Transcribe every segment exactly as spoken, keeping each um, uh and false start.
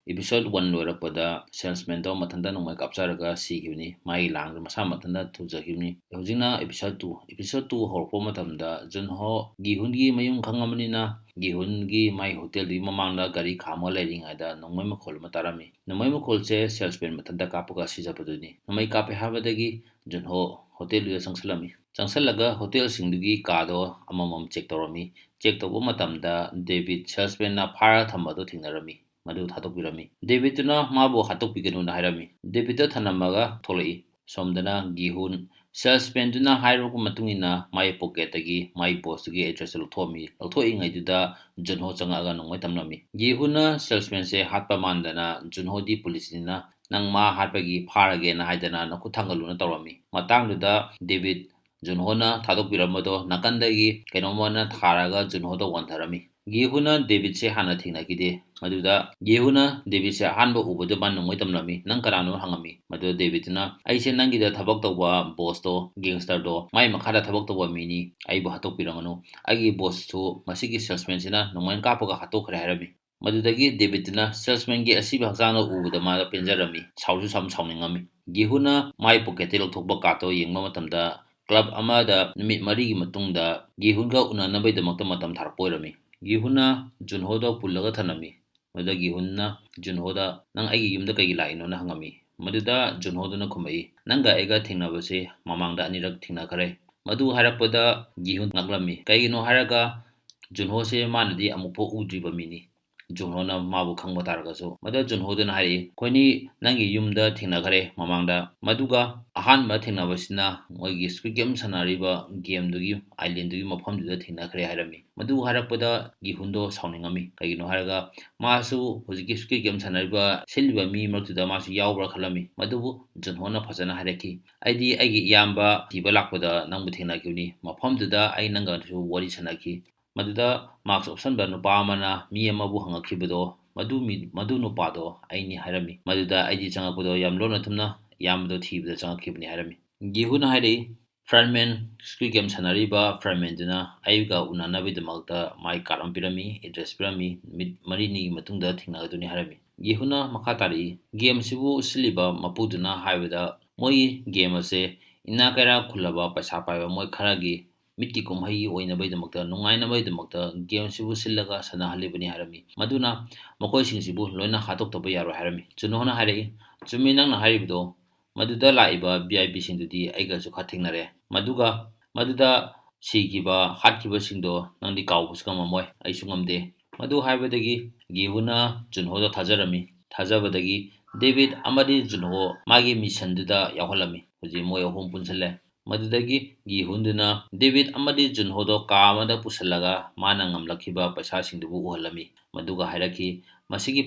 Episode one ꯂꯣꯏꯔꯛꯄꯗ salesmanꯗꯣ ꯃꯊꯟꯇ ꯅꯣꯡꯃꯩ ꯀꯥꯞꯆꯔꯒ ꯁꯤꯈꯤꯕꯅꯤ꯫ ꯃꯥꯒꯤ ꯂꯥꯡꯗ ꯃꯁꯥ ꯃꯊꯟꯇ ꯊꯨꯖꯈꯤꯕꯅꯤ꯫ ꯍꯧꯖꯤꯛꯅ episode two꯫ Episode two ꯍꯧꯔꯛꯄ ꯃꯇꯝꯗ ꯖꯨꯟꯍꯣ ꯒꯤꯍꯨꯟꯒꯤ ꯃꯌꯨꯝ ꯈꯪꯉꯕꯅꯤꯅ ꯒꯤꯍꯨꯟꯒꯤ ꯃꯥꯒꯤ hotelꯗꯨꯒꯤ ꯃꯃꯥꯡꯗ ꯒꯥꯔꯤ ꯈꯥꯝꯃꯒ ꯂꯩꯔꯤꯉꯩꯗ ꯅꯣꯡꯃꯩ ꯃꯈꯣꯜ ꯑꯃ ꯇꯥꯔꯝꯃꯤ꯫ ꯅꯣꯡꯃꯩ ꯃꯈꯣꯜꯁꯦ salesman ꯃꯊꯟꯇ ꯀꯥꯞꯄꯒ ꯁꯤꯖꯕꯗꯨꯅꯤ꯫ ꯅꯣꯡꯃꯩ ꯀꯥꯞꯄꯦ ꯍꯥꯏꯕꯗꯒꯤ ꯖꯨꯟꯍꯣ hotelꯗꯨꯗ ꯆꯪꯁꯤꯜꯂꯝꯃꯤ꯫ ꯆꯪꯁꯤꯜꯂꯒ hotelꯁꯤꯡꯗꯨꯒꯤ ꯀꯥꯗꯣ ꯑꯃꯃꯝ check ꯇꯧꯔꯝꯃꯤ꯫ Check ꯇꯧꯕ ꯃꯇꯝꯗ ꯗꯦꯕꯤꯠ salesmanꯅ ꯐꯥꯔꯒ ꯊꯝꯕꯗꯣ ꯊꯦꯡꯅꯔꯝꯃꯤ꯫ ꯃꯗꯨ ꯊꯥꯗꯣꯛꯄꯤꯔꯝꯃꯤ꯫ ꯗꯦꯕꯤꯠꯇꯨꯅ ꯃꯥꯕꯨ ꯍꯥꯠꯇꯣꯛꯄꯤꯒꯅꯨꯅ ꯍꯥꯏꯔꯝꯃꯤ꯫ ꯗꯦꯕꯤꯠꯇ ꯊꯅꯝꯃꯒ ꯊꯣꯛꯂꯛꯏ꯫ ꯁꯣꯝꯗꯅ ꯒꯤꯍꯨꯟ salesmanꯗꯨꯅ ꯍꯥꯏꯔꯛꯄ ꯃꯇꯨꯡ ꯏꯟꯅ ꯃꯥꯒꯤ pocketꯇꯒꯤ ꯃꯥꯒꯤ bossꯇꯨꯒꯤ addressꯇꯨ ꯂꯧꯊꯣꯛꯑꯝꯃꯤ꯫ ꯂꯧꯊꯣꯛꯏꯉꯩꯗꯨꯗ ꯖꯨꯟꯍꯣ ꯆꯪꯉꯛꯑꯒ ꯅꯣꯡꯃꯩ ꯇꯝꯂꯝꯃꯤ꯫ ꯒꯤꯍꯨꯟꯅ salesmanꯁꯦ ꯍꯥꯠꯄ ꯃꯥꯟꯗꯅ ꯖꯨꯟꯍꯣꯗꯤ policeꯅꯤꯅ "ꯅꯪ ꯃꯥ ꯍꯥꯠꯄꯒꯤ ꯐꯥꯔꯒꯦꯅ" ꯍꯥꯏꯗꯅ ꯅꯈꯨꯠ ꯊꯥꯡꯒꯠꯂꯨꯅ ꯇꯧꯔꯝꯃꯤ꯫ ꯃꯇꯥꯡꯗꯨꯗ ꯗꯦꯕꯤꯠ ꯖꯨꯟꯍꯣꯅ ꯊꯥꯗꯣꯛꯄꯤꯔꯝꯕꯗꯣ ꯅꯥꯀꯟꯗꯒꯤ ꯀꯩꯅꯣꯝꯃꯅ ꯊꯥꯔꯒ ꯖꯨꯟꯍꯣꯗ ꯋꯥꯟꯊꯔꯝꯃꯤ꯫ ꯒꯤꯍꯨꯅ ꯗꯦꯕꯤꯠꯁꯦ ꯍꯥꯟꯅ ꯊꯦꯡꯅꯈꯤꯗꯦ꯫ ꯃꯗꯨꯗ ꯒꯤꯍꯨꯅ ꯗꯦꯕꯤꯠꯁꯦ ꯑꯍꯥꯟꯕ ꯎꯕꯗ ꯃꯥ ꯅꯣꯡꯃꯩ ꯇꯝꯂꯝꯃꯤ꯫ "ꯅꯪ ꯀꯅꯥꯅꯣ?" ꯍꯪꯉꯝꯃꯤ꯫ ꯃꯗꯨꯗ ꯗꯦꯕꯤꯠꯇꯨꯅ, "ꯑꯩꯁꯦ ꯅꯪꯒꯤꯗ ꯊꯕꯛ ꯇꯧꯕ bossꯇꯣ, gangsterꯗꯣ, ꯃꯥꯏ ꯃꯈꯥꯗ ꯊꯕꯛ ꯇꯧꯕ ꯃꯤꯅꯤ꯫ ꯑꯩꯕꯨ ꯍꯥꯠꯇꯣꯛꯄꯤꯔꯝꯒꯅꯨ꯫ ꯑꯩꯒꯤ bossꯁꯨ ꯃꯁꯤꯒꯤ salesmanꯁꯤꯅ ꯅꯣꯡꯃꯩ ꯀꯥꯞꯄꯒ ꯍꯥꯠꯇꯣꯛꯈ꯭ꯔꯦ" ꯍꯥꯏꯔꯝꯃꯤ꯫ ꯃꯗꯨꯗꯒꯤ ꯗꯦꯕꯤꯠꯇꯨꯅ salesmanꯒꯤ ꯑꯁꯤꯕ ꯍꯛꯆꯥꯡꯗꯣ ꯎꯕꯗ ꯃꯥꯗ ꯄꯦꯟꯖꯔꯝꯃꯤ꯫ ꯁꯥꯎꯁꯨ ꯌꯥꯝ ꯁꯥꯎꯅꯤꯡꯉꯝꯃꯤ꯫ ꯒꯤꯍꯨꯅ ꯃꯥꯏ pocketꯇꯒꯤ ꯂꯧꯊꯣꯛꯄ cardꯇꯣ ꯌꯦꯡꯕ ꯃꯇꯝꯗ club ꯑꯃꯗ ꯅꯨꯃꯤꯠ ꯃꯔꯤꯒꯤ ꯃꯇꯨꯡꯗ ꯒꯤꯍꯨꯟꯒ ꯎꯅꯅꯕꯒꯤꯗꯃꯛꯇ ꯃꯇꯝ ꯊꯥꯔꯛꯄ ꯑꯣꯏꯔꯝꯃꯤ꯫ ꯒꯤꯍꯨꯟꯅ ꯖꯨꯟꯍꯣꯗꯣ ꯄꯨꯜꯂꯒ ꯊꯝꯂꯝꯃꯤ꯫ ꯃꯗꯨꯗ ꯒꯤꯍꯨꯟꯅ ꯖꯨꯟꯍꯣꯗ, "ꯅꯪ ꯑꯩꯒꯤ ꯌꯨꯝꯗ ꯀꯩꯒꯤ ꯂꯥꯛꯏꯅꯣꯅ?" ꯍꯪꯉꯝꯃꯤ꯫ ꯃꯗꯨꯗ ꯖꯨꯟꯍꯣꯗꯨꯅ ꯈꯨꯝꯃꯛꯏ, "ꯅꯪꯒ ꯑꯩꯒ ꯊꯦꯡꯅꯕꯁꯦ ꯃꯃꯥꯡꯗ ꯑꯅꯤꯔꯛ ꯊꯦꯡꯅꯈ꯭ꯔꯦ"꯫ ꯃꯗꯨ ꯍꯥꯏꯔꯛꯄꯗ ꯒꯤꯍꯨꯟ ꯉꯛꯂꯝꯃꯤ꯫ ꯀꯩꯒꯤꯅꯣ ꯍꯥꯏꯔꯒ ꯖꯨꯟꯍꯣꯁꯦ ꯃꯥꯅꯗꯤ ꯑꯃꯨꯛꯐꯥꯎ ꯎꯗ꯭ꯔꯤꯕ ꯃꯤꯅꯤ꯫ ꯖꯨꯟꯍꯣꯅ ꯃꯥꯕꯨ ꯈꯪꯕ ꯇꯥꯔꯒꯁꯨ꯫ ꯃꯗꯨ ꯖꯨꯟꯍꯣꯗꯨꯅ ꯍꯥꯏꯔꯛꯏ, "ꯑꯩꯈꯣꯏꯅꯤ ꯅꯪꯒꯤ ꯌꯨꯝꯗ ꯊꯦꯡꯅꯈ꯭ꯔꯦ ꯃꯃꯥꯡꯗ꯫ ꯃꯗꯨꯒ ꯑꯍꯥꯟꯕ ꯊꯦꯡꯅꯕꯁꯤꯅ ꯃꯣꯏꯒꯤ Squid Game ꯁꯥꯟꯅꯔꯤꯕ gameꯗꯨꯒꯤ islandꯗꯨꯒꯤ ꯃꯐꯝꯗꯨꯗ ꯊꯦꯡꯅꯈ꯭ꯔꯦ" ꯍꯥꯏꯔꯝꯃꯤ꯫ ꯃꯗꯨ ꯍꯥꯏꯔꯛꯄꯗ ꯒꯤꯍꯨꯟꯗꯣ ꯁꯥꯎꯅꯤꯡꯉꯝꯃꯤ꯫ ꯀꯩꯒꯤꯅꯣ ꯍꯥꯏꯔꯒ ꯃꯥꯁꯨ ꯍꯧꯖꯤꯛꯀꯤ Squid Game ꯁꯥꯟꯅꯔꯤꯕ, ꯁꯤꯜꯂꯤꯕ ꯃꯤ ꯃꯔꯛꯇꯨꯗ ꯃꯥꯁꯨ ꯌꯥꯎꯕ꯭ꯔꯥ ꯈꯜꯂꯝꯃꯤ꯫ ꯃꯗꯨꯕꯨ ꯖꯨꯟꯍꯣꯅ ꯐꯖꯅ ꯍꯥꯏꯔꯛꯈꯤ, "ꯑꯩꯗꯤ ꯑꯩꯒꯤ ꯏꯌꯥꯝꯕ ꯊꯤꯕ ꯂꯥꯛꯄꯗ ꯅꯪꯕꯨ ꯊꯦꯡꯅꯈꯤꯕꯅꯤ꯫ ꯃꯐꯝꯗꯨꯗ ꯑꯩ ꯅꯪꯒꯁꯨ ꯋꯥꯔꯤ ꯁꯥꯟꯅꯈꯤ꯫ ꯃꯗꯨꯗ mask ꯎꯞꯁꯟꯕ ꯅꯨꯄꯥ ꯑꯃꯅ ꯃꯤ ꯑꯃꯕꯨ ꯍꯪꯉꯛꯈꯤꯕꯗꯣ, ꯃꯗꯨ ꯃꯤ-, ꯃꯗꯨ ꯅꯨꯄꯥꯗꯣ ꯑꯩꯅꯤ" ꯍꯥꯏꯔꯝꯃꯤ꯫ ꯃꯗꯨꯗ ꯑꯩꯗꯤ ꯆꯪꯉꯛꯄꯗꯣ ꯌꯥꯝ ꯂꯣꯟꯅ ꯊꯨꯝꯅ ꯏꯌꯥꯝꯕꯗꯣ ꯊꯤꯕꯗ ꯆꯪꯉꯛꯈꯤꯕꯅꯤ ꯍꯥꯏꯔꯝꯃꯤ꯫ ꯒꯤꯍꯨꯅ ꯍꯥꯏꯔꯛꯏ, "Fireman, Squid Game ꯁꯥꯟꯅꯔꯤꯕ firemanꯗꯨꯅ ꯑꯩꯒ ꯎꯅꯅꯕꯒꯤꯗꯃꯛꯇ ꯃꯥꯏ card ꯑꯃ ꯄꯤꯔꯝꯃꯤ, address ꯄꯤꯔꯝꯃꯤ, ꯅꯨꯃꯤꯠ ꯃꯔꯤꯅꯤꯒꯤ ꯃꯇꯨꯡꯗ ꯊꯦꯡꯅꯒꯗꯣꯏꯅꯤ" ꯍꯥꯏꯔꯝꯃꯤ꯫ ꯒꯤꯍꯨꯅ ꯃꯈꯥ ꯇꯥꯔꯛꯏ, ꯒꯦꯝꯁꯤꯕꯨ ꯁꯤꯜꯂꯤꯕ ꯃꯄꯨꯗꯨꯅ ꯍꯥꯏꯕꯗ ꯃꯣꯏꯒꯤ ꯒꯦꯝ ꯑꯁꯦ ꯏꯅꯥꯛ ꯀꯩꯔꯥꯛ ꯈꯨꯜꯂꯕ ꯄꯩꯁꯥ ꯄꯥꯏꯕ ꯃꯣꯏ ꯈꯔꯒꯤ ꯃꯤꯠꯀꯤ ꯀꯨꯝꯍꯩꯒꯤ ꯑꯣꯏꯅꯕꯒꯤꯗꯃꯛꯇ, ꯅꯨꯡꯉꯥꯏꯅꯕꯒꯤꯗꯃꯛꯇ ꯒꯦꯝꯁꯤꯕꯨ ꯁꯤꯜꯂꯒ ꯁꯥꯟꯅꯍꯜꯂꯤꯕꯅꯤ ꯍꯥꯏꯔꯝꯃꯤ꯫ ꯃꯗꯨꯅ ꯃꯈꯣꯏꯁꯤꯡꯁꯤꯕꯨ ꯂꯣꯏꯅ ꯍꯥꯠꯇꯣꯛꯇꯕ ꯌꯥꯔꯣꯏ ꯍꯥꯏꯔꯝꯃꯤ꯫ ꯖꯨꯟꯍꯣꯅ ꯍꯥꯏꯔꯛꯏ, "ꯆꯨꯝꯃꯤ ꯅꯪꯅ ꯍꯥꯏꯔꯤꯕꯗꯣ, ꯃꯗꯨꯗ ꯂꯥꯛꯏꯕ ꯚꯤ ꯑꯥꯏ ꯄꯤꯁꯤꯡꯗꯨꯗꯤ ꯑꯩꯒꯁꯨ ꯈꯔ ꯊꯦꯡꯅꯔꯦ꯫ ꯃꯗꯨꯒ ꯃꯗꯨꯗ ꯁꯤꯈꯤꯕ, ꯍꯥꯠꯈꯤꯕꯁꯤꯡꯗꯣ ꯅꯪꯗꯤ ꯀꯥꯎꯕꯁꯨ ꯉꯝꯃꯝꯃꯣꯏ, ꯑꯩꯁꯨ ꯉꯝꯗꯦ"꯫ ꯃꯗꯨ ꯍꯥꯏꯕꯗꯒꯤ ꯒꯤꯍꯨꯅ ꯖꯨꯟꯍꯣꯗ ꯊꯥꯖꯔꯝꯃꯤ꯫ ꯊꯥꯖꯕꯗꯒꯤ ꯗꯦꯕꯤꯠ ꯑꯃꯗꯤ ꯖꯨꯟꯍꯣ ꯃꯥꯒꯤ ꯃꯤꯁꯟꯗꯨꯗ ꯌꯥꯎꯍꯜꯂꯝꯃꯤ꯫ ꯍꯧꯖꯤꯛ ꯃꯣꯏ ꯑꯍꯨꯝ ꯄꯨꯟꯁꯤꯜꯂꯦ꯫ ꯃꯗꯨꯗꯒꯤ ꯒꯤꯍꯨꯟꯗꯨꯅ ꯗꯦꯕꯤꯠ ꯑꯃꯗꯤ ꯖꯨꯟꯍꯣꯗꯣ ꯀꯥ ꯑꯃꯗ ꯄꯨꯁꯤꯜꯂꯒ ꯃꯥꯅ ꯉꯝꯂꯛꯈꯤꯕ ꯄꯩꯁꯥꯁꯤꯡꯗꯨꯕꯨ ꯎꯍꯜꯂꯝꯃꯤ꯫ ꯃꯗꯨꯒ ꯍꯥꯏꯔꯛꯈꯤ, "ꯃꯁꯤꯒꯤ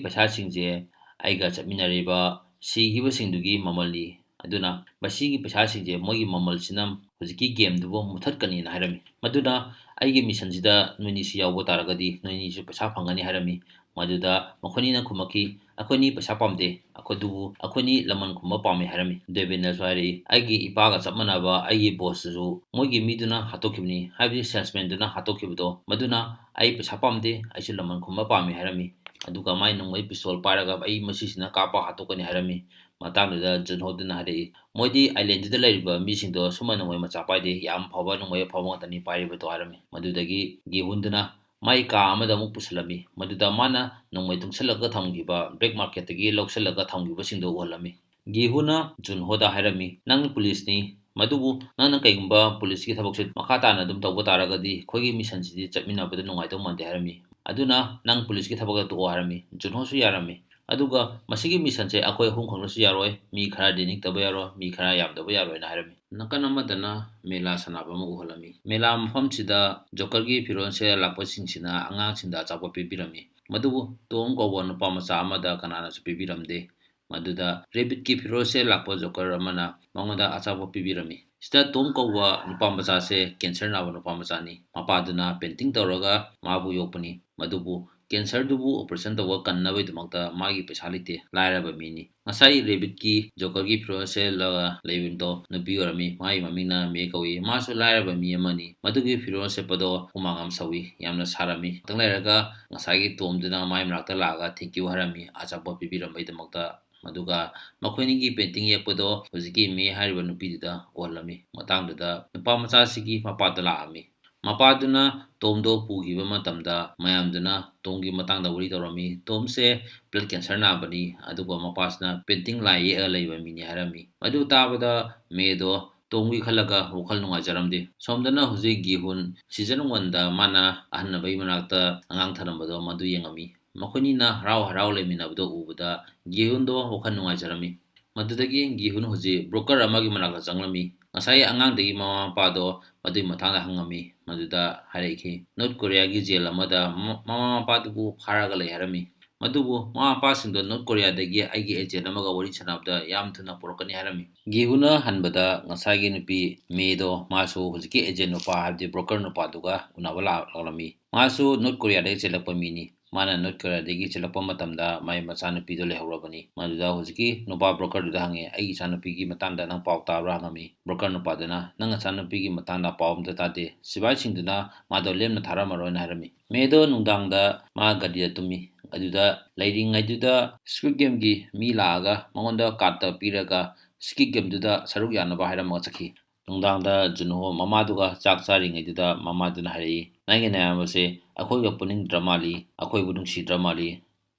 ꯄꯩꯁꯥꯁꯤꯡꯁꯦ ꯑꯩꯒ ꯆꯠꯃꯤꯟꯅꯔꯤꯕ ꯁꯤꯈꯤꯕꯁꯤꯡꯗꯨꯒꯤ ꯃꯃꯜꯅꯤ꯫ ꯑꯗꯨꯅ ꯃꯁꯤꯒꯤ ꯄꯩꯁꯥꯁꯤꯡꯁꯦ, ꯃꯣꯏꯒꯤ ꯃꯃꯜꯁꯤꯅ ꯍꯧꯖꯤꯛꯀꯤ ꯒꯦꯝꯗꯨꯕꯨ ꯃꯨꯊꯠꯀꯅꯤꯅ" ꯍꯥꯏꯔꯝꯃꯤ꯫ ꯃꯗꯨꯅ "ꯑꯩꯒꯤ ꯃꯤꯁꯟꯁꯤꯗ ꯅꯣꯏꯅꯤꯁꯨ ꯌꯥꯎꯕ ꯇꯥꯔꯒꯗꯤ ꯅꯣꯏꯅꯤꯁꯨ ꯄꯩꯁꯥ ꯐꯪꯒꯅꯤ" ꯍꯥꯏꯔꯝꯃꯤ꯫ ꯃꯗꯨꯗ ꯃꯈꯣꯏꯅꯤꯅ ꯈꯨꯝꯃꯛꯈꯤ, "ꯑꯩꯈꯣꯏꯅꯤ ꯄꯩꯁꯥ ꯄꯥꯝꯗꯦ, ꯑꯩꯈꯣꯏꯗꯨꯕꯨ ꯑꯩꯈꯣꯏꯅꯤ ꯂꯃꯟ ꯈꯨꯝꯕ ꯄꯥꯝꯃꯤ" ꯍꯥꯏꯔꯝꯃꯤ꯫ ꯗꯦꯕꯤꯟꯅꯁꯨ ꯍꯥꯏꯔꯛꯏ, "ꯑꯩꯒꯤ ꯏꯄꯥꯒ ꯆꯞ ꯃꯥꯟꯅꯕ ꯑꯩꯒꯤ ꯕꯣꯁꯇꯨꯁꯨ ꯃꯣꯏꯒꯤ ꯃꯤꯗꯨꯅ ꯍꯥꯠꯇꯣꯛꯈꯤꯕꯅꯤ, ꯍꯥꯏꯕꯗꯤ ꯁꯦꯜꯁꯃꯦꯟꯗꯨꯅ ꯍꯥꯠꯇꯣꯛꯈꯤꯕꯗꯣ, ꯃꯗꯨꯅ ꯑꯩ ꯄꯩꯁꯥ ꯄꯥꯝꯗꯦ, ꯑꯩꯁꯨ ꯂꯃꯟ ꯈꯨꯝꯕ ꯄꯥꯝꯃꯤ" ꯍꯥꯏꯔꯝꯃꯤ꯫ ꯑꯗꯨꯒ ꯃꯥꯏ ꯅꯣꯡꯃꯩ ꯄꯤꯁꯇꯣꯜ ꯄꯥꯏꯔꯒ "ꯑꯩ ꯃꯁꯤꯁꯤꯅ ꯀꯥꯞꯄ ꯍꯥꯠꯇꯣꯛꯀꯅꯤ" ꯍꯥꯏꯔꯝꯃꯤ꯫ ꯃꯇꯥꯡꯗꯨꯗ ꯖꯨꯟꯍꯣꯗꯨꯅ ꯍꯥꯏꯔꯛꯏ, "ꯃꯣꯏꯗꯤ ꯑꯥꯏꯂꯦꯟꯗꯨꯗ ꯂꯩꯔꯤꯕ ꯃꯤꯁꯤꯡꯗꯣ ꯁꯨꯝꯕ ꯅꯣꯡꯃꯩ ꯃꯆꯥ ꯄꯥꯏꯗꯦ, ꯌꯥꯝ ꯐꯕ ꯅꯣꯡꯃꯩ ꯑꯐꯕ ꯉꯥꯛꯇꯅꯤ ꯄꯥꯏꯔꯤꯕꯗꯣ" ꯍꯥꯏꯔꯝꯃꯤ꯫ ꯃꯗꯨꯗꯒꯤ ꯒꯤꯍꯨꯟꯗꯨꯅ ꯃꯥꯏ ꯀꯥ ꯑꯃꯗ ꯑꯃꯨꯛ ꯄꯨꯁꯤꯜꯂꯝꯃꯤ꯫ ꯃꯗꯨꯗ ꯃꯥꯅ ꯅꯣꯡꯃꯩ ꯇꯨꯡꯁꯤꯜꯂꯒ ꯊꯝꯈꯤꯕ ꯕ꯭ꯂꯦꯛ ꯃꯥꯔꯀꯦꯠꯇꯒꯤ ꯂꯧꯁꯤꯜꯂꯒ ꯊꯝꯈꯤꯕꯁꯤꯡꯗꯣ ꯎꯍꯜꯂꯝꯃꯤ꯫ ꯒꯤꯍꯨꯅ ꯖꯨꯟꯍꯣꯗ ꯍꯥꯏꯔꯝꯃꯤ, "ꯅꯪ ꯄꯨꯂꯤꯁꯅꯤ, ꯃꯗꯨꯕꯨ ꯅꯪꯅ ꯀꯩꯒꯨꯝꯕ ꯄꯨꯂꯤꯁꯀꯤ ꯊꯕꯛꯁꯦ ꯃꯈꯥ ꯇꯥꯅ ꯑꯗꯨꯝ ꯇꯧꯕ ꯇꯥꯔꯒꯗꯤ ꯑꯩꯈꯣꯏꯒꯤ ꯃꯤꯁꯟꯁꯤꯗꯤ ꯆꯠꯃꯤꯟꯅꯕꯗ ꯅꯨꯡꯉꯥꯏꯗꯧ ꯃꯥꯟꯗꯦ" ꯍꯥꯏꯔꯝꯃꯤ꯫ "ꯑꯗꯨꯅ ꯅꯪ ꯄꯨꯂꯤꯁꯀꯤ ꯊꯕꯛꯇ ꯇꯣꯛꯑꯣ" ꯍꯥꯏꯔꯝꯃꯤ꯫ ꯖꯨꯟꯍꯣꯁꯨ ꯌꯥꯔꯝꯃꯤ꯫ ꯑꯗꯨꯒ ꯃꯁꯤꯒꯤ ꯃꯤꯁꯟꯁꯦ ꯑꯩꯈꯣꯏ ꯑꯍꯨꯝ ꯈꯛꯅꯁꯨ ꯌꯥꯔꯣꯏ, ꯃꯤ ꯈꯔ ꯅꯤꯛꯇꯕ ꯌꯥꯔꯣꯏ, ꯃꯤ ꯈꯔ ꯌꯥꯝꯗꯕ ꯌꯥꯔꯣꯏꯅ ꯍꯥꯏꯔꯝꯃꯤ꯫ ꯅꯥꯀꯟ ꯑꯃꯗꯅ ꯃꯦꯂꯥ ꯁꯥꯟꯅꯕ ꯑꯃ ꯎꯍꯜꯂꯝꯃꯤ꯫ ꯃꯦꯂꯥ ꯃꯐꯝꯁꯤꯗ ꯖꯣꯀꯔꯒꯤ ꯐꯤꯔꯣꯜꯁꯦ ꯂꯥꯛꯄꯁꯤꯡꯁꯤꯅ ꯑꯉꯥꯡꯁꯤꯡꯗ ꯑꯆꯥꯄꯣꯠ ꯄꯤꯕꯤꯔꯝꯃꯤ꯫ ꯃꯗꯨꯕꯨ ꯇꯣꯝ ꯀꯧꯕ ꯅꯨꯄꯥ ꯃꯆꯥ ꯑꯃꯗ ꯀꯅꯥꯅꯁꯨ ꯄꯤꯕꯤꯔꯝꯗꯦ꯫ ꯃꯗꯨꯗ ꯔꯦꯕꯤꯠꯀꯤ ꯐꯤꯔꯣꯜꯁꯦ ꯂꯥꯛꯄ ꯖꯣꯀꯔ ꯑꯃꯅ ꯃꯉꯣꯟꯗ ꯑꯆꯥꯄꯣꯠ ꯄꯤꯕꯤꯔꯝꯃꯤ꯫ ꯁꯤꯗ ꯇꯣꯝ ꯀꯧꯕ ꯅꯨꯄꯥ ꯃꯆꯥꯁꯦ ꯀꯦꯟꯁꯔ ꯅꯥꯕ ꯅꯨꯄꯥ ꯃꯆꯥꯅꯤ꯫ ꯃꯄꯥꯗꯨꯅ ꯄꯦꯟꯇꯤꯡ ꯇꯧꯔꯒ ꯃꯥꯕꯨ ꯌꯣꯛꯄꯅꯤ꯫ ꯃꯗꯨꯕꯨ ꯀꯦꯟꯁꯔꯗꯨꯕꯨ ꯑꯣꯄꯔꯦꯁꯟ ꯇꯧꯕ ꯀꯟꯅꯕꯒꯤꯗꯃꯛꯇ ꯃꯥꯒꯤ ꯄꯩꯁꯥ ꯂꯩꯇꯦ, ꯂꯥꯏꯔꯕ ꯃꯤꯅꯤ꯫ ꯉꯁꯥꯏ ꯔꯦꯕꯤꯠꯀꯤ ꯖꯣꯀꯔꯒꯤ ꯐꯤꯔꯣꯜ ꯁꯦꯠꯂꯒ ꯂꯩꯕꯗꯣ ꯅꯨꯄꯤ ꯑꯣꯏꯔꯝꯃꯤ꯫ ꯃꯥꯒꯤ ꯃꯃꯤꯡꯅ ꯃꯦ ꯀꯧꯏ꯫ ꯃꯥꯁꯨ ꯂꯥꯏꯔꯕ ꯃꯤ ꯑꯃꯅꯤ꯫ ꯃꯗꯨꯒꯤ ꯐꯤꯔꯣꯜ ꯁꯦꯠꯄꯗꯣ ꯍꯨꯃꯥꯡ ꯌꯥꯝ ꯁꯧꯏ, ꯌꯥꯝꯅ ꯁꯥꯔꯝꯃꯤ꯫ ꯉꯥꯛꯇꯪ ꯂꯩꯔꯒ ꯉꯁꯥꯏꯒꯤ ꯇꯣꯝꯗꯨꯅ ꯃꯥꯏ ꯃꯅꯥꯛꯇ ꯂꯥꯛꯑꯒ "Thank you" ꯍꯥꯏꯔꯝꯃꯤ, ꯑꯆꯥꯄꯣꯠ ꯄꯤꯕꯤꯔꯝꯕꯒꯤꯗꯃꯛꯇ꯫ ꯑꯗꯨꯒ ꯃꯈꯣꯏꯅꯤꯒꯤ ꯄꯦꯟꯇꯤꯡ ꯌꯦꯛꯄꯗꯣ ꯍꯧꯖꯤꯛꯀꯤ ꯃꯦ ꯍꯥꯏꯔꯤꯕ ꯅꯨꯄꯤꯗꯨꯗ ꯎꯍꯜꯂꯝꯃꯤ꯫ ꯃꯇꯥꯡꯗꯨꯗ ꯅꯨꯄꯥ ꯃꯆꯥꯁꯤꯒꯤ ꯃꯄꯥꯗ ꯂꯥꯛꯑꯝꯃꯤ꯫ ꯃꯄꯥꯗꯨꯅ ꯇꯣꯝꯗꯣ ꯄꯨꯈꯤꯕ ꯃꯇꯝꯗ ꯃꯌꯥꯝꯗꯨꯅ ꯇꯣꯝꯒꯤ ꯃꯇꯥꯡꯗ ꯋꯥꯔꯤ ꯇꯧꯔꯝꯃꯤ꯫ "ꯇꯣꯝꯁꯦ blood cancer ꯅꯥꯕꯅꯤ, ꯑꯗꯨꯒ ꯃꯄꯥꯁꯤꯅ ꯄꯦꯟꯇꯤꯡ ꯂꯥꯏ ꯌꯦꯛꯑ ꯂꯩꯕ ꯃꯤꯅꯤ" ꯍꯥꯏꯔꯝꯃꯤ꯫ ꯃꯗꯨ ꯇꯥꯕꯗ ꯃꯦꯗꯣ ꯇꯣꯝꯒꯤ ꯈꯜꯂꯒ ꯋꯥꯈꯜ ꯅꯨꯡꯉꯥꯏꯖꯔꯝꯗꯦ꯫ ꯁꯣꯝꯗꯅ ꯍꯧꯖꯤꯛ ꯒꯤꯍꯨꯟ season one ꯗ ꯃꯥꯅ ꯑꯍꯟꯅꯕꯒꯤ ꯃꯅꯥꯛꯇ ꯑꯉꯥꯡ ꯊꯅꯝꯕꯗꯣ ꯃꯗꯨ ꯌꯦꯡꯉꯝꯃꯤ꯫ ꯃꯈꯣꯏꯅꯤꯅ ꯍꯔꯥꯎ ꯍꯔꯥꯎ ꯂꯩꯃꯤꯟꯅꯕꯗꯣ ꯎꯕꯗ ꯒꯤꯍꯨꯟꯗꯣ ꯋꯥꯈꯜ ꯅꯨꯡꯉꯥꯏꯖꯔꯝꯃꯤ꯫ ꯃꯗꯨꯗꯒꯤ ꯒꯤꯍꯨꯟ ꯍꯧꯖꯤꯛ broker ꯑꯃꯒꯤ ꯃꯅꯥꯛꯇ ꯆꯪꯂꯝꯃꯤ꯫ ꯉꯁꯥꯏ ꯑꯉꯥꯡꯗꯒꯤ ꯃꯃꯥ ꯃꯄꯥꯗꯣ ꯃꯗꯨꯒꯤ ꯃꯇꯥꯡꯗ ꯍꯪꯉꯝꯃꯤ꯫ ꯃꯗꯨꯗ ꯍꯥꯏꯔꯛꯈꯤ, "North Korea ꯒꯤ ꯖꯦꯜ ꯑꯃꯗ ꯃ-, ꯃꯃꯥ ꯃꯄꯥꯗꯨꯕꯨ ꯐꯥꯔꯒ ꯂꯩ" ꯍꯥꯏꯔꯝꯃꯤ꯫ ꯃꯗꯨꯕꯨ ꯃꯃꯥ ꯃꯄꯥꯁꯤꯡꯗꯣ "North Korea ꯗꯒꯤ ꯑꯩꯒꯤ agent ꯑꯃꯒ ꯋꯥꯔꯤ ꯁꯥꯟꯅꯕꯗ ꯌꯥꯝ ꯊꯨꯅ ꯄꯨꯔꯛꯀꯅꯤ" ꯍꯥꯏꯔꯝꯃꯤ꯫ ꯒꯤꯍꯨꯅ ꯍꯟꯕꯗ ꯉꯁꯥꯏꯒꯤ ꯅꯨꯄꯤ ꯃꯦꯗꯣ ꯃꯥꯁꯨ ꯍꯧꯖꯤꯛꯀꯤ agent ꯅꯨꯄꯥ, ꯍꯥꯏꯕꯗꯤ broker ꯅꯨꯄꯥꯗꯨꯒ ꯎꯅꯕ ꯂꯥꯛꯂꯝꯃꯤ꯫ ꯃꯥꯁꯨ North Korea ꯗꯒꯤ ꯆꯦꯜꯂꯛꯄ ꯃꯤꯅꯤ꯫ ꯃꯥꯅ North Korea ꯗꯒꯤ ꯆꯦꯜꯂꯛꯄ ꯃꯇꯝꯗ ꯃꯥꯏ ꯃꯆꯥꯅꯨꯄꯤꯗꯣ ꯂꯩꯍꯧꯔꯕꯅꯤ꯫ ꯃꯗꯨꯗ ꯍꯧꯖꯤꯛꯀꯤ ꯅꯨꯄꯥ broker ꯗꯨꯗ ꯍꯪꯉꯦ, "ꯑꯩꯒꯤ ꯏꯆꯥꯅꯨꯄꯤꯒꯤ ꯃꯇꯥꯡꯗ ꯅꯪ ꯄꯥꯎ ꯇꯥꯕ꯭ꯔꯥ?" ꯍꯪꯉꯝꯃꯤ꯫ Broker ꯅꯨꯄꯥꯗꯨꯅ, "ꯅꯪ ꯅꯆꯥꯅꯨꯄꯤꯒꯤ ꯃꯇꯥꯡꯗ ꯄꯥꯎ ꯑꯝꯇ ꯇꯥꯗꯦ꯫ ꯁꯤꯕꯥꯏꯁꯤꯡꯗꯨꯅ ꯃꯥꯗꯣ ꯂꯦꯝꯅ ꯊꯥꯔꯝꯃꯔꯣꯏꯅ" ꯍꯥꯏꯔꯝꯃꯤ꯫ ꯃꯦꯗꯣ ꯅꯨꯡꯗꯥꯡꯗ ꯃꯥ ꯒꯥꯔꯤꯗ ꯇꯨꯝꯃꯤ꯫ ꯑꯗꯨꯗ ꯂꯩꯔꯤꯉꯩꯗꯨꯗ Squid Game ꯒꯤ ꯃꯤ ꯂꯥꯛꯑꯒ ꯃꯉꯣꯟꯗ card ꯇ ꯄꯤꯔꯒ Squid Game ꯗꯨꯗ ꯁꯔꯨꯛ ꯌꯥꯅꯕ ꯍꯥꯏꯔꯝꯃꯒ ꯆꯠꯈꯤ꯫ ꯅꯨꯡꯗꯥꯡꯗ ꯖꯨꯟꯍꯣ ꯃꯃꯥꯗꯨꯒ ꯆꯥꯛ ꯆꯥꯔꯤꯉꯩꯗꯨꯗ ꯃꯃꯥꯗꯨꯅ ꯍꯥꯏꯔꯛꯏ, "ꯅꯪꯒꯤ ꯅꯌꯥꯝꯕꯁꯦ ꯑꯩꯈꯣꯏꯒ ꯄꯨꯅꯤꯡꯗ꯭ꯔ ꯃꯥꯜꯂꯤ, ꯑꯩꯈꯣꯏꯕꯨ ꯅꯨꯡꯁꯤꯗ꯭ꯔ ꯃꯥꯜꯂꯤ,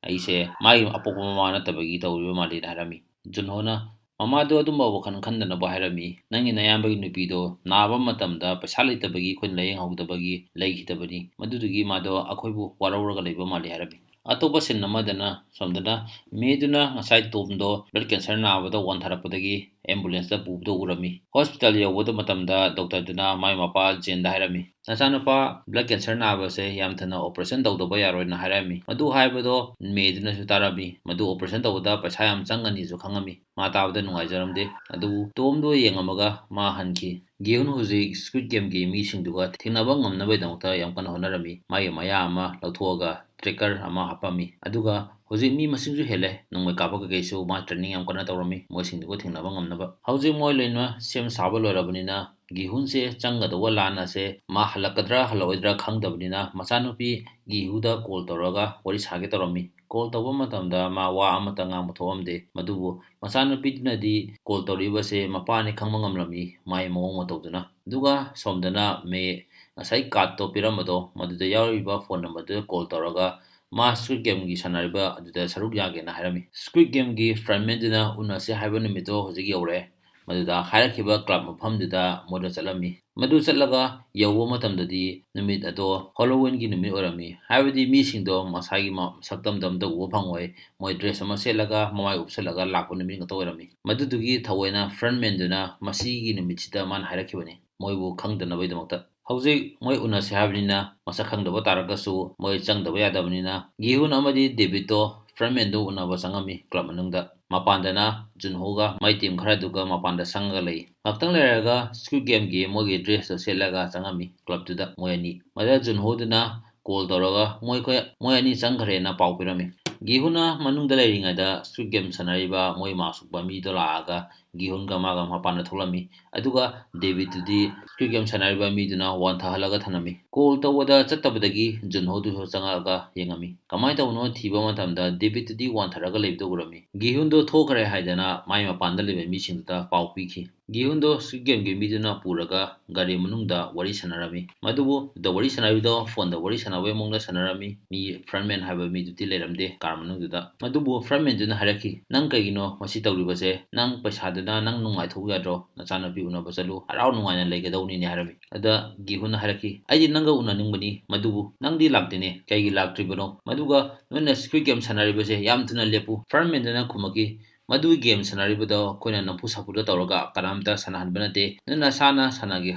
ꯑꯩꯁꯦ ꯃꯥꯒꯤ ꯑꯄꯣꯛꯄ ꯃꯃꯥ ꯅꯠꯇꯕꯒꯤ ꯇꯧꯔꯤꯕ ꯃꯥꯜꯂꯤꯅ" ꯍꯥꯏꯔꯝꯃꯤ꯫ ꯖꯨꯟꯍꯣꯅ ꯃꯃꯥꯗꯣ ꯑꯗꯨꯝꯕ ꯋꯥꯈꯜ ꯈꯟꯗꯅꯕ ꯍꯥꯏꯔꯝꯃꯤ, "ꯅꯪꯒꯤ ꯅꯌꯥꯝꯕꯒꯤ ꯅꯨꯄꯤꯗꯣ ꯅꯥꯕ ꯃꯇꯝꯗ ꯄꯩꯁꯥ ꯂꯩꯇꯕꯒꯤ ꯑꯩꯈꯣꯏꯅ ꯂꯥꯏꯌꯦꯡꯍꯧꯗꯕꯒꯤ ꯂꯩꯈꯤꯗꯕꯅꯤ, ꯃꯗꯨꯗꯨꯒꯤ ꯃꯥꯗꯣ ꯑꯩꯈꯣꯏꯕꯨ ꯋꯥꯔꯧꯔꯒ ꯂꯩꯕ ꯃꯥꯜꯂꯤ" ꯍꯥꯏꯔꯝꯃꯤ꯫ ꯑꯇꯣꯞꯄ scene ꯑꯃꯗꯅ ꯁꯣꯝꯗꯅ ꯃꯦꯗꯨꯅ ꯉꯁꯥꯏ ꯇꯣꯝꯗꯣ blood cancer ꯅꯥꯕꯗ ꯋꯥꯟꯊꯔꯛꯄꯗꯒꯤ ambulance ꯇ ꯄꯨꯕꯗꯣ ꯎꯔꯝꯃꯤ꯫ Hospital ꯌꯧꯕꯗ ꯃꯇꯝꯗ doctor ꯗꯨꯅ ꯃꯥꯏ ꯃꯄꯥ ꯖꯦꯟꯗ ꯍꯥꯏꯔꯝꯃꯤ, "ꯅꯆꯥꯅꯨꯄꯥ blood cancer ꯅꯥꯕꯁꯦ ꯌꯥꯝ ꯊꯨꯅ operation ꯇꯧꯗꯕ ꯌꯥꯔꯣꯏꯅ" ꯍꯥꯏꯔꯝꯃꯤ꯫ ꯃꯗꯨ ꯍꯥꯏꯕꯗꯣ ꯃꯦꯗꯨꯅꯁꯨ ꯇꯥꯔꯝꯃꯤ꯫ ꯃꯗꯨ operation ꯇꯧꯕꯗ ꯄꯩꯁꯥ ꯌꯥꯝ ꯆꯪꯒꯅꯤꯁꯨ ꯈꯪꯉꯝꯃꯤ꯫ ꯃꯥ ꯇꯥꯕꯗ ꯅꯨꯡꯉꯥꯏꯖꯔꯝꯗꯦ꯫ ꯑꯗꯨꯕꯨ ꯇꯣꯝꯗꯣ ꯌꯦꯡꯉꯝꯃꯒ ꯃꯥ ꯍꯟꯈꯤ꯫ ꯒꯤꯍꯨꯟ ꯍꯧꯖꯤꯛ Squid Gameꯒꯤ ꯃꯤꯁꯤꯡꯗꯨꯒ ꯊꯦꯡꯅꯕ ꯉꯝꯅꯕꯒꯤꯗꯃꯛꯇ ꯌꯥꯝ ꯀꯟꯅ ꯍꯣꯠꯅꯔꯝꯃꯤ꯫ ꯃꯥꯒꯤ ꯃꯌꯥ ꯑꯃ ꯂꯧꯊꯣꯛꯑꯒ tracker ꯑꯃ ꯍꯥꯞꯄꯝꯃꯤ꯫ ꯑꯗꯨꯒ ꯍꯧꯖꯤꯛ ꯃꯤ ꯃꯁꯤꯡꯁꯨ ꯍꯦꯜꯂꯦ, ꯅꯣꯡꯃꯩ ꯀꯥꯞꯄ ꯀꯩꯀꯩꯁꯨ ꯃꯥ training ꯌꯥꯝ ꯀꯟꯅ ꯇꯧꯔꯝꯃꯤ, ꯃꯣꯏꯁꯤꯡꯗꯨꯒ ꯊꯦꯡꯅꯕ ꯉꯝꯅꯕ꯫ ꯍꯧꯖꯤꯛ ꯃꯣꯏ ꯂꯣꯏꯅ ꯁꯦꯝ ꯁꯥꯕ ꯂꯣꯏꯔꯕꯅꯤꯅ, ꯒꯤꯍꯨꯟꯁꯦ ꯆꯪꯒꯗꯧꯕ ꯂꯥꯟ ꯑꯁꯦ ꯃꯥ ꯍꯜꯂꯛꯀꯗ꯭ꯔꯥ ꯍꯜꯂꯛꯑꯣꯏꯗ꯭ꯔꯥ ꯈꯪꯗꯕꯅꯤꯅ, ꯃꯆꯥꯅꯨꯄꯤ ꯒꯤꯍꯨꯗ call ꯇꯧꯔꯒ ꯋꯥꯔꯤ ꯁꯥꯒꯦ ꯇꯧꯔꯝꯃꯤ꯫ Call ꯇꯧꯕ ꯃꯇꯝꯗ ꯃꯥ ꯋꯥ ꯑꯃꯠꯇ ꯉꯥꯡꯕ ꯊꯣꯛꯑꯝꯗꯦ꯫ ꯃꯗꯨꯕꯨ ꯃꯆꯥꯅꯨꯄꯤꯗꯨꯅꯗꯤ call ꯇꯧꯔꯤꯕꯁꯦ ꯃꯄꯥꯅꯤ ꯈꯪꯕ ꯉꯝꯂꯝꯃꯤ, ꯃꯥꯒꯤ ꯃꯑꯣꯡ ꯃꯇꯧꯗꯨꯅ꯫ ꯑꯗꯨꯒ ꯁꯣꯝꯗꯅ ꯃꯦ ꯉꯁꯥꯏ cardꯇꯣ ꯄꯤꯔꯝꯕꯗꯣ, ꯃꯗꯨꯗ ꯌꯥꯎꯔꯤꯕ phone numberꯗꯨꯗ call ꯇꯧꯔꯒ ꯃꯥ Squid Gameꯒꯤ ꯁꯥꯟꯅꯔꯤꯕ ꯑꯗꯨꯗ ꯁꯔꯨꯛ ꯌꯥꯒꯦꯅ ꯍꯥꯏꯔꯝꯃꯤ꯫ Squid Gameꯒꯤ frontmanꯗꯨꯅ ꯎꯅꯁꯦ ꯍꯥꯏꯕ ꯅꯨꯃꯤꯠꯇꯣ ꯍꯧꯖꯤꯛ ꯌꯧꯔꯦ꯫ ꯃꯗꯨꯗ ꯍꯥꯏꯔꯛꯈꯤꯕ club ꯃꯐꯝꯗꯨꯗ ꯃꯣꯏꯗꯣ ꯆꯠꯂꯝꯃꯤ꯫ ꯃꯗꯨ ꯆꯠꯂꯒ ꯌꯧꯕ ꯃꯇꯝꯗꯗꯤ ꯅꯨꯃꯤꯠ ꯑꯗꯣ Halloweenꯒꯤ ꯅꯨꯃꯤꯠ ꯑꯣꯏꯔꯝꯃꯤ꯫ ꯍꯥꯏꯕꯗꯤ ꯃꯤꯁꯤꯡꯗꯣ ꯃꯁꯥꯒꯤ ꯃ-, ꯁꯛꯇꯝꯗꯣ ꯑꯝꯇ ꯎꯕ ꯐꯪꯉꯣꯏ꯫ ꯃꯣꯏ dress ꯑꯃ ꯁꯦꯠꯂꯒ ꯃꯃꯥꯏ ꯎꯞꯁꯜꯂꯒ ꯂꯥꯛꯄ ꯅꯨꯃꯤꯠ ꯉꯥꯛꯇ ꯑꯣꯏꯔꯝꯃꯤ꯫ ꯃꯗꯨꯗꯨꯒꯤ ꯊꯑꯣꯏꯅ frontmanꯗꯨꯅ ꯃꯁꯤꯒꯤ ꯅꯨꯃꯤꯠꯁꯤꯗ ꯃꯥꯅ ꯍꯥꯏꯔꯛꯈꯤꯕꯅꯤ, ꯃꯣꯏꯕꯨ ꯈꯪꯗꯅꯕꯒꯤꯗꯃꯛꯇ꯫ ꯍꯧꯖꯤꯛ ꯃꯣꯏ ꯎꯅꯁꯦ ꯍꯥꯏꯕꯅꯤꯅ, ꯃꯁꯛ ꯈꯪꯗꯕ ꯇꯥꯔꯒꯁꯨ ꯃꯣꯏ ꯆꯪꯗꯕ ꯌꯥꯗꯕꯅꯤꯅ, ꯒꯤꯍꯨꯟ ꯑꯃꯗꯤ ꯗꯦꯕꯤꯠꯇꯣ frontmanꯗꯣ ꯎꯅꯕ ꯆꯪꯉꯝꯃꯤ club ꯃꯅꯨꯡꯗ꯫ ꯃꯄꯥꯟꯗꯅ ꯖꯨꯟꯍꯣꯒ ꯃꯥꯏ team ꯈꯔꯗꯨꯒ ꯃꯄꯥꯟꯗ ꯁꯪꯉꯒ ꯂꯩ꯫ ꯉꯥꯛꯇꯪ ꯂꯩꯔꯒ Squid Gameꯒꯤ ꯃꯣꯏꯒꯤ dressꯇꯣ ꯁꯦꯠꯂꯒ ꯆꯪꯉꯝꯃꯤ clubꯇꯨꯗ ꯃꯣꯏ ꯑꯅꯤ꯫ ꯃꯗ ꯖꯨꯟꯍꯣꯗꯨꯅ call ꯇꯧꯔꯒ ꯃꯣꯏ ꯈꯣꯏ-, ꯃꯣꯏ ꯑꯅꯤ ꯆꯪꯈ꯭ꯔꯦꯅ ꯄꯥꯎ ꯄꯤꯔꯝꯃꯤ꯫ ꯒꯤꯍꯨꯟꯅ ꯃꯅꯨꯡꯗ ꯂꯩꯔꯤꯉꯩꯗ Squid Game ꯁꯥꯟꯅꯔꯤꯕ ꯃꯣꯏ mask ꯎꯞꯄ ꯃꯤꯗꯣ ꯂꯥꯛꯑꯒ ꯒꯤꯍꯨꯟꯒ ꯃꯥꯒ ꯃꯄꯥꯟꯗ ꯊꯣꯛꯂꯝꯃꯤ꯫ ꯑꯗꯨꯒ ꯗꯦꯕꯤꯠꯇꯨꯗꯤ Squid Game ꯁꯥꯟꯅꯔꯤꯕ ꯃꯤꯗꯨꯅ ꯋꯥꯟꯊꯍꯜꯂꯒ ꯊꯝꯂꯝꯃꯤ꯫ Call ꯇꯧꯕꯗ ꯆꯠꯇꯕꯗꯒꯤ ꯖꯨꯟꯍꯣꯗꯨꯁꯨ ꯆꯪꯉꯛꯑꯒ ꯌꯦꯡꯉꯝꯃꯤ꯫ ꯀꯃꯥꯏꯅ ꯇꯧꯕꯅꯣ ꯊꯤꯕ ꯃꯇꯝꯗ ꯗꯦꯕꯤꯠꯇꯨꯗꯤ ꯋꯥꯟꯊꯔꯒ ꯂꯩꯕꯗꯨ ꯎꯔꯝꯃꯤ꯫ ꯒꯤꯍꯨꯟꯗꯣ ꯊꯣꯛꯈ꯭ꯔꯦ ꯍꯥꯏꯗꯅ ꯃꯥꯏ ꯃꯄꯥꯟꯗ ꯂꯩꯕ ꯃꯤꯁꯤꯡꯗꯨꯗ ꯄꯥꯎ ꯄꯤꯈꯤ꯫ ꯒꯤꯍꯨꯟꯗꯣ Squid Gameꯒꯤ ꯃꯤꯗꯨꯅ ꯄꯨꯔꯒ ꯒꯥꯔꯤ ꯃꯅꯨꯡꯗ ꯋꯥꯔꯤ ꯁꯥꯟꯅꯔꯝꯃꯤ꯫ ꯃꯗꯨꯕꯨ ꯗ ꯋꯥꯔꯤ ꯁꯥꯟꯅꯔꯤꯗꯣ phoneꯗ ꯋꯥꯔꯤ ꯁꯥꯟꯅꯕꯒꯤ ꯃꯑꯣꯡꯗ ꯁꯥꯟꯅꯔꯝꯃꯤ꯫ ꯃꯤ frontman ꯍꯥꯏꯕ ꯃꯤꯗꯨꯗꯤ ꯂꯩꯔꯝꯗꯦ car ꯃꯅꯨꯡꯗꯨꯗ꯫ ꯃꯗꯨꯕꯨ frontmanꯗꯨꯅ ꯍꯥꯏꯔꯛꯈꯤ, "ꯅꯪ ꯀꯩꯒꯤꯅꯣ ꯃꯁꯤ ꯇꯧꯔꯤꯕꯁꯦ? ꯅꯪ ꯄꯩꯁꯥꯗꯨꯅ ꯅꯪ ꯅꯨꯡꯉꯥꯏꯊꯣꯛꯎ ꯌꯥꯗ꯭ꯔꯣ? ꯅꯆꯥꯅꯨꯄꯤ ꯎꯅꯕ ꯆꯠꯂꯨ, ꯍꯔꯥꯎ ꯅꯨꯡꯉꯥꯏꯅ ꯂꯩꯒꯗꯧꯅꯤꯅꯦ" ꯍꯥꯏꯔꯝꯃꯤ꯫ ꯑꯗ ꯒꯤꯍꯨꯟꯅ ꯍꯥꯏꯔꯛꯈꯤ, "ꯑꯩꯗꯤ ꯅꯪꯒ ꯎꯅꯅꯤꯡꯕꯅꯤ, ꯃꯗꯨꯕꯨ ꯅꯪꯗꯤ ꯂꯥꯛꯇꯦꯅꯦ, ꯀꯩꯒꯤ ꯂꯥꯛꯇ꯭ꯔꯤꯕꯅꯣ? ꯃꯗꯨꯒ ꯅꯣꯏꯅ Squid Game ꯁꯥꯟꯅꯔꯤꯕꯁꯦ ꯌꯥꯝ ꯊꯨꯅ ꯂꯦꯞꯄꯨ"꯫ Frontmanꯗꯨꯅ ꯈꯨꯝꯃꯛꯈꯤ, "ꯃꯗꯨꯒꯤ game ꯁꯥꯟꯅꯔꯤꯕꯗꯣ ꯑꯩꯈꯣꯏꯅ ꯅꯝꯐꯨ ꯁꯥꯐꯨꯗ ꯇꯧꯔꯒ ꯀꯅꯥꯝꯇ ꯁꯥꯟꯅꯍꯟꯕ ꯅꯠꯇꯦ꯫ ꯅꯣꯏ ꯅꯁꯥꯅ ꯁꯥꯟꯅꯒꯦ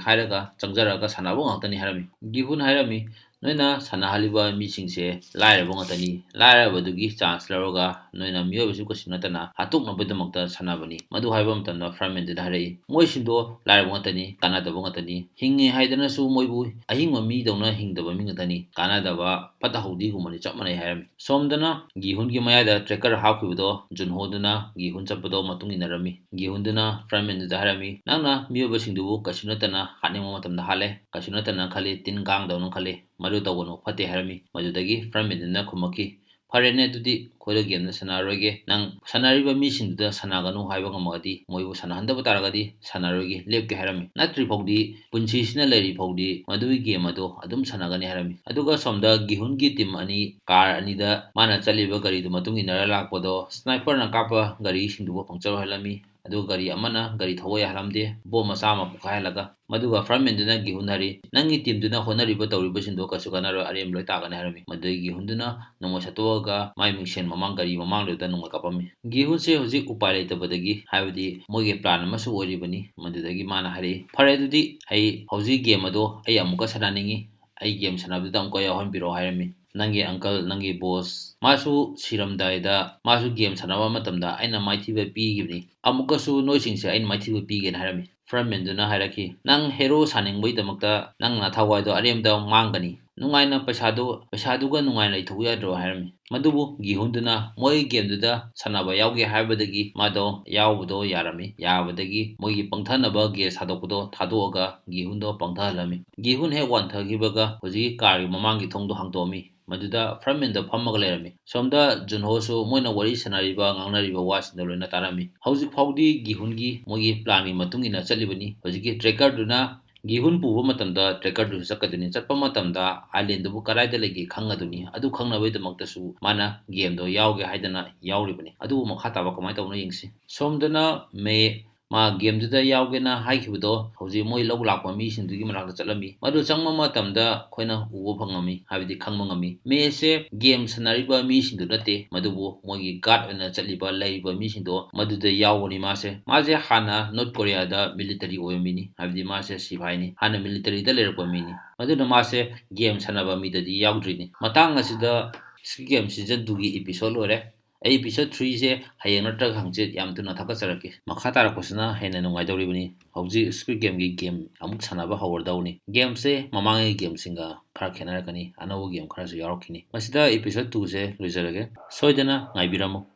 ꯍꯥꯏꯔꯒ ꯆꯪꯖꯔꯒ ꯁꯥꯟꯅꯕ ꯉꯥꯛꯇꯅꯤ" ꯍꯥꯏꯔꯝꯃꯤ꯫ ꯒꯤꯍꯨꯟ ꯍꯥꯏꯔꯝꯃꯤ, ꯅꯣꯏꯅ ꯁꯥꯟꯅꯍꯜꯂꯤꯕ ꯃꯤꯁꯤꯡꯁꯦ ꯂꯥꯏꯔꯕ ꯉꯥꯛꯇꯅꯤ꯫ ꯂꯥꯏꯔꯕꯗꯨꯒꯤ chance ꯂꯧꯔꯒ ꯅꯣꯏꯅ ꯃꯤꯑꯣꯏꯕꯁꯨ ꯀꯩꯁꯨ ꯅꯠꯇꯅ ꯍꯥꯠꯇꯣꯛꯅꯕꯒꯤꯗꯃꯛꯇ ꯁꯥꯟꯅꯕꯅꯤ꯫ ꯃꯗꯨ ꯍꯥꯏꯕ ꯃꯇꯝꯗ Frontman ꯗꯨꯅ ꯍꯥꯏꯔꯛꯏ, ꯃꯣꯏꯁꯤꯡꯗꯣ ꯂꯥꯏꯔꯕ ꯉꯥꯛꯇꯅꯤ, ꯀꯥꯟꯅꯗꯕ ꯉꯥꯛꯇꯅꯤ꯫ ꯍꯤꯡꯉꯤ ꯍꯥꯏꯗꯅꯁꯨ ꯃꯣꯏꯕꯨ ꯑꯍꯤꯡꯕ ꯃꯤꯗꯧꯅ ꯍꯤꯡꯗꯕ ꯃꯤ ꯉꯥꯛꯇꯅꯤ꯫ ꯀꯥꯟꯅꯗꯕ, ꯐꯠꯇ ꯍꯥꯎꯗꯤꯒꯨꯝꯕꯅꯤ, ꯆꯞ ꯃꯥꯟꯅꯩ ꯍꯥꯏꯔꯝꯃꯤ꯫ ꯁꯣꯝꯗꯅ ꯒꯤꯍꯨꯟꯒꯤ ꯃꯌꯥꯏꯗ tracker ꯍꯥꯞꯈꯤꯕꯗꯣ ꯖꯨꯟꯍꯣꯗꯨꯅ ꯒꯤꯍꯨꯟ ꯆꯠꯄꯗꯣ ꯃꯇꯨꯡ ꯏꯟꯅꯔꯝꯃꯤ꯫ ꯒꯤꯍꯨꯟꯗꯨꯅ Frontman ꯗꯨꯗ ꯍꯥꯏꯔꯝꯃꯤ, ꯅꯪꯅ ꯃꯤꯑꯣꯏꯕꯁꯤꯡꯗꯨꯕꯨ ꯀꯩꯁꯨ ꯅꯠꯇꯅ ꯍꯥꯠꯅꯤꯡꯕ ꯃꯇꯝꯗ ꯍꯥꯠꯂꯦ, ꯀꯩꯁꯨ ꯅꯠꯇꯅ ꯈꯜꯂꯤ, ꯇꯤꯟ ꯀꯥꯡꯗꯧꯅ ꯈꯜꯂꯤ, ꯃꯗꯨ ꯇꯧꯒꯅꯨ, ꯐꯠꯇꯦ ꯍꯥꯏꯔꯝꯃꯤ꯫ ꯃꯗꯨꯗꯒꯤ Frontman ꯗꯨꯅ ꯈꯨꯝꯃꯛꯈꯤ, ꯐꯔꯦꯅꯦ, ꯑꯗꯨꯗꯤ ꯑꯩꯈꯣꯏꯗ game ꯗꯣ ꯁꯥꯟꯅꯔꯔꯣꯏꯒꯦ꯫ ꯅꯪ ꯁꯥꯟꯅꯔꯤꯕ ꯃꯤꯁꯤꯡꯗꯨꯗ ꯁꯥꯟꯅꯒꯅꯨ ꯍꯥꯏꯕ ꯉꯝꯃꯒꯗꯤ, ꯃꯣꯏꯕꯨ ꯁꯥꯟꯅꯍꯟꯗꯕ ꯇꯥꯔꯒꯗꯤ ꯁꯥꯟꯅꯔꯣꯏꯒꯦ, ꯂꯦꯞꯀꯦ ꯍꯥꯏꯔꯝꯃꯤ꯫ ꯅꯠꯇ꯭ꯔꯤ ꯐꯥꯎꯗꯤ, ꯄꯨꯟꯁꯤꯁꯤꯅ ꯂꯩꯔꯤ ꯐꯥꯎꯗꯤ ꯃꯗꯨꯒꯤ game ꯑꯗꯣ ꯑꯗꯨꯝ ꯁꯥꯟꯅꯒꯅꯤ ꯍꯥꯏꯔꯝꯃꯤ꯫ ꯑꯗꯨꯒ ꯁꯣꯝꯗ ꯒꯤꯍꯨꯟꯒꯤ team ꯑꯅꯤ, car ꯑꯅꯤꯗ ꯃꯥꯅ ꯆꯠꯂꯤꯕ ꯒꯥꯔꯤꯗꯨ ꯃꯇꯨꯡ ꯏꯟꯅꯔ ꯂꯥꯛꯄꯗꯣ sniper ꯅ ꯀꯥꯞꯄ ꯒꯥꯔꯤꯁꯤꯡꯗꯨꯕꯨ puncture ꯑꯣꯏꯍꯜꯂꯝꯃꯤ꯫ ꯑꯗꯨꯒ ꯒꯥꯔꯤ ꯑꯃꯅ ꯒꯥꯔꯤ ꯊꯧꯕ ꯌꯥꯍꯜꯂꯝꯗꯦ, bomb ꯃꯆꯥ ꯑꯃ ꯄꯣꯈꯥꯏꯍꯜꯂꯒ꯫ ꯃꯗꯨꯒ Frontman ꯗꯨꯅ ꯒꯤꯍꯨꯟ ꯍꯥꯏꯔꯤ, ꯅꯪꯒꯤ team ꯗꯨꯅ ꯍꯣꯠꯅꯔꯤꯕ ꯇꯧꯔꯤꯕꯁꯤꯡꯗꯣ ꯀꯩꯁꯨ ꯀꯥꯟꯅꯔꯣꯏ, ꯑꯔꯦꯝꯕ ꯂꯣꯏ ꯇꯥꯒꯅꯤ ꯍꯥꯏꯔꯝꯃꯤ꯫ ꯃꯗꯨꯗꯒꯤ ꯒꯤꯍꯨꯟꯗꯨꯅ ꯅꯣꯡꯃꯩ ꯁꯠꯇꯣꯛꯑꯒ ꯃꯥꯏ ꯃꯤꯡꯁꯦꯟ ꯃꯃꯥꯡ ꯒꯥꯔꯤ ꯃꯃꯥꯡꯗꯨꯗ ꯅꯣꯡꯃꯩ ꯀꯥꯞꯄꯝꯃꯤ꯫ ꯒꯤꯍꯨꯟꯁꯦ ꯍꯧꯖꯤꯛ ꯎꯄꯥꯏ ꯂꯩꯇꯕꯗꯒꯤ, ꯍꯥꯏꯕꯗꯤ ꯃꯣꯏꯒꯤ plan ꯑꯃꯁꯨ ꯑꯣꯏꯔꯤꯕꯅꯤ, ꯃꯗꯨꯗꯒꯤ ꯃꯥꯅ ꯍꯥꯏꯔꯛꯏ, ꯐꯔꯦ, ꯑꯗꯨꯗꯤ ꯑꯩ ꯍꯧꯖꯤꯛ game ꯑꯗꯣ ꯑꯩ ꯑꯃꯨꯛꯀ ꯁꯥꯟꯅꯅꯤꯡꯉꯤ, ꯑꯩ game ꯁꯥꯟꯅꯕꯗꯨꯗ ꯑꯃꯨꯛꯀ ꯌꯥꯎꯍꯟꯕꯤꯔꯛꯑꯣ ꯍꯥꯏꯔꯝꯃꯤ꯫ ꯅꯪꯒꯤ uncle, ꯅꯪꯒꯤ boss, ꯃꯥꯁꯨ ꯁꯤꯔꯝꯗꯥꯏꯗ ꯃꯥꯁꯨ game ꯁꯥꯟꯅꯕ ꯃꯇꯝꯗ ꯑꯩꯅ ꯃꯥꯏꯊꯤꯕ ꯄꯤꯈꯤꯕꯅꯤ, ꯑꯃꯨꯛꯀꯁꯨ ꯅꯣꯏꯁꯤꯡꯁꯦ ꯑꯩꯅ ꯃꯥꯏꯊꯤꯕ ꯄꯤꯒꯦꯅ ꯍꯥꯏꯔꯝꯃꯤ꯫ Frontman ꯗꯨꯅ ꯍꯥꯏꯔꯛꯈꯤ, ꯅꯪ hero ꯁꯥꯅꯤꯡꯕꯒꯤꯗꯃꯛꯇ ꯅꯪ ꯅꯊꯋꯥꯏꯗꯣ ꯑꯔꯦꯝꯕꯗ ꯃꯥꯡꯒꯅꯤ, ꯅꯨꯡꯉꯥꯏꯅ ꯄꯩꯁꯥꯗꯨ, ꯄꯩꯁꯥꯗꯨꯒ ꯅꯨꯡꯉꯥꯏꯅ ꯂꯩꯊꯣꯛꯎ ꯌꯥꯗ꯭ꯔꯣ ꯍꯥꯏꯔꯝꯃꯤ꯫ ꯃꯗꯨꯕꯨ ꯒꯤꯍꯨꯟꯗꯨꯅ ꯃꯣꯏ game ꯗꯨꯗ ꯁꯥꯟꯅꯕ ꯌꯥꯎꯒꯦ ꯍꯥꯏꯕꯗꯒꯤ ꯃꯥꯗꯣ ꯌꯥꯎꯕꯗꯣ ꯌꯥꯔꯝꯃꯤ꯫ ꯌꯥꯕꯗꯒꯤ ꯃꯣꯏꯒꯤ ꯄꯪꯊꯅꯕ gas ꯊꯥꯗꯣꯛꯄꯗꯣ ꯊꯥꯗꯣꯛꯑꯒ ꯒꯤꯍꯨꯟꯗꯣ ꯄꯪꯊꯍꯜꯂꯝꯃꯤ꯫ ꯒꯤꯍꯨꯟ ꯍꯦꯛ ꯋꯥꯟꯊꯈꯤꯕꯒ ꯍꯧꯖꯤꯛꯀꯤ car ꯒꯤ ꯃꯃꯥꯡꯒꯤ ꯊꯣꯡꯗꯣ ꯍꯥꯡꯗꯣꯛꯑꯝꯃꯤ꯫ ꯃꯗꯨꯗ Frontman ꯗꯣ ꯐꯝꯃꯒ ꯂꯩꯔꯝꯃꯤ꯫ ꯁꯣꯝꯗ ꯖꯨꯟꯍꯣꯁꯨ ꯃꯣꯏꯅ ꯋꯥꯔꯤ ꯁꯥꯟꯅꯔꯤꯕ, ꯉꯥꯡꯅꯔꯤꯕ ꯋꯥꯁꯤꯡꯗꯣ ꯂꯣꯏꯅ ꯇꯥꯔꯝꯃꯤ꯫ ꯍꯧꯖꯤꯛ ꯐꯥꯎꯗꯤ ꯒꯤꯍꯨꯟꯒꯤ ꯃꯣꯏꯒꯤ plan ꯒꯤ ꯃꯇꯨꯡ ꯏꯟꯅ ꯆꯠꯂꯤꯕꯅꯤ꯫ ꯍꯧꯖꯤꯛꯀꯤ tracker ꯗꯨꯅ ꯒꯤꯍꯨꯟ ꯄꯨꯕ ꯃꯇꯝꯗ tracker ꯗꯨꯁꯨ ꯆꯠꯀꯗꯣꯏꯅꯤ꯫ ꯆꯠꯄ ꯃꯇꯝꯗ island ꯗꯨꯕꯨ ꯀꯗꯥꯏꯗ ꯂꯩꯒꯦ ꯈꯪꯒꯗꯣꯏꯅꯤ꯫ ꯑꯗꯨ ꯈꯪꯅꯕꯒꯤꯗꯃꯛꯇꯁꯨ ꯃꯥꯅ game ꯗꯣ ꯌꯥꯎꯒꯦ ꯍꯥꯏꯗꯅ ꯌꯥꯎꯔꯤꯕꯅꯤ꯫ ꯑꯗꯨꯕꯨ ꯃꯈꯥ ꯇꯥꯕ ꯀꯃꯥꯏꯅ ꯇꯧꯕꯅꯣ ꯌꯦꯡꯁꯤ꯫ ꯁꯣꯝꯗꯅ ꯃꯦ ꯃꯥ gameꯗꯨꯗ ꯌꯥꯎꯒꯦꯅ ꯍꯥꯏꯈꯤꯕꯗꯣ ꯍꯧꯖꯤꯛ ꯃꯣꯏ ꯂꯧ ꯂꯥꯛꯄ ꯃꯤꯁꯤꯡꯗꯨꯒꯤ ꯃꯅꯥꯛꯇ ꯆꯠꯂꯝꯃꯤ꯫ ꯃꯗꯨ ꯆꯪꯕ ꯃꯇꯝꯗ ꯑꯩꯈꯣꯏꯅ ꯎꯕ ꯐꯪꯉꯝꯃꯤ, ꯍꯥꯏꯕꯗꯤ ꯈꯪꯕ ꯉꯝꯃꯤ꯫ ꯃꯦꯁꯁꯦ game ꯁꯥꯟꯅꯔꯤꯕ ꯃꯤꯁꯤꯡꯗꯨ ꯅꯠꯇꯦ, ꯃꯗꯨꯕꯨ ꯃꯣꯏꯒꯤ guard ꯑꯣꯏꯅ ꯆꯠꯂꯤꯕ, ꯂꯩꯔꯤꯕ ꯃꯤꯁꯤꯡꯗꯣ ꯃꯗꯨꯗ ꯌꯥꯎꯕꯅꯤ꯫ ꯃꯥꯁꯦ, ꯃꯥꯁꯦ ꯍꯥꯟꯅ North Koreaꯗ military ꯑꯣꯏꯕ ꯃꯤꯅꯤ, ꯍꯥꯏꯕꯗꯤ ꯃꯥꯁꯦ ꯁꯤꯐꯥꯏꯅꯤ, ꯍꯥꯟꯅ militaryꯗ ꯂꯩꯔꯛꯄ ꯃꯤꯅꯤ꯫ ꯑꯗꯨꯅ ꯃꯥꯁꯦ game ꯁꯥꯟꯅꯕ ꯃꯤꯗꯗꯤ ꯌꯥꯎꯗ꯭ꯔꯤꯅꯤ꯫ ꯃꯇꯥꯡ ꯑꯁꯤꯗ Squid Game season twoꯒꯤ episode ꯂꯣꯏꯔꯦ꯫ ꯑꯩ episode threeꯁꯦ ꯍꯌꯦꯡ ꯅꯠꯇ꯭ꯔꯒ ꯍꯪꯆꯤꯠ ꯌꯥꯝ ꯊꯨꯅ ꯊꯥꯒꯠꯆꯔꯛꯀꯦ꯫ ꯃꯈꯥ ꯇꯥꯔꯛꯄꯁꯤꯅ ꯍꯦꯟꯅ ꯅꯨꯡꯉꯥꯏꯗꯧꯔꯤꯕꯅꯤ꯫ ꯍꯧꯖꯤꯛ Squid Gameꯒꯤ game ꯑꯃꯨꯛ ꯁꯥꯟꯅꯕ ꯍꯧꯔꯗꯧꯅꯤ꯫ Gameꯁꯦ ꯃꯃꯥꯡꯒꯤ gameꯁꯤꯡꯒ ꯈꯔ ꯈꯦꯠꯅꯔꯛꯀꯅꯤ, ꯑꯅꯧꯕ game ꯈꯔꯁꯨ ꯌꯥꯎꯔꯛꯈꯤꯅꯤ꯫ ꯃꯁꯤꯗ episode twoꯁꯦ ꯂꯣꯏꯖꯔꯒꯦ, ꯁꯣꯏꯗꯅ ꯉꯥꯏꯕꯤꯔꯝꯃꯨ꯫